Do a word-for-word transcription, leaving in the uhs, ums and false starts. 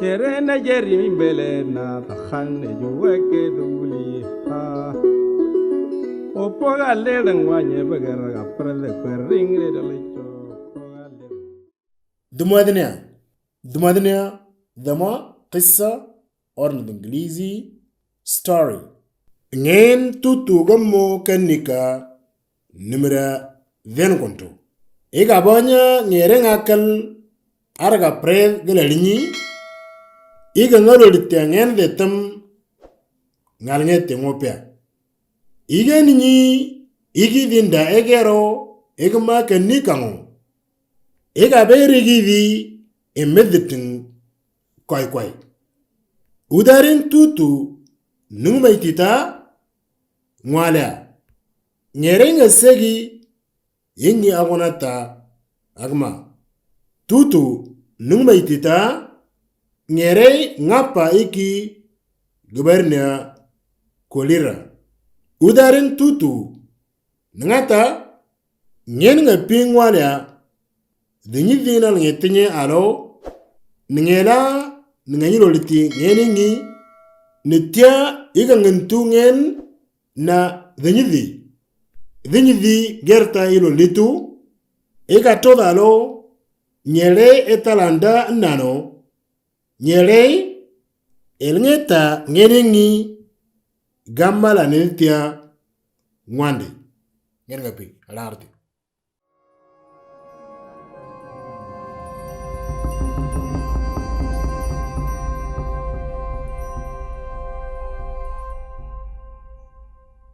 Chere na jeri mi bele na tahan ne juwe ke duli ha. Opo ga le dang wa nye bagara ga prele kwering le dole cho. Dumadnia. Dumadnia. Dama qissa, or na English, story. Ngen tutu gammo kanika nimra ven kontu. Iga banya ngereng akal arga pred gelalinyi. Iga ngalo ditia ngen detem ngal nge tengo pia. Iga ninyi igi dinda egero igma kanikango. Iga beri gidi emediting koi koi. Udarin tutu nung maitita ngwalea. Ngereng asegi ingi agonata agma. Tutu nung maitita ngerei ngapa iki gubernia kolira. Udarin tutu nengata ngen nga pingwalea dinyi dinal ngetinye alo nengela nenganyilo liti ngeningi nitia iga ngentu ngen na dinyidi. Dinyidi gerta ilo litu iga todalo nyele etalanda nano nyele elngeta ngeningi gamala nitia ngwandi. Ngen nga pi alarti.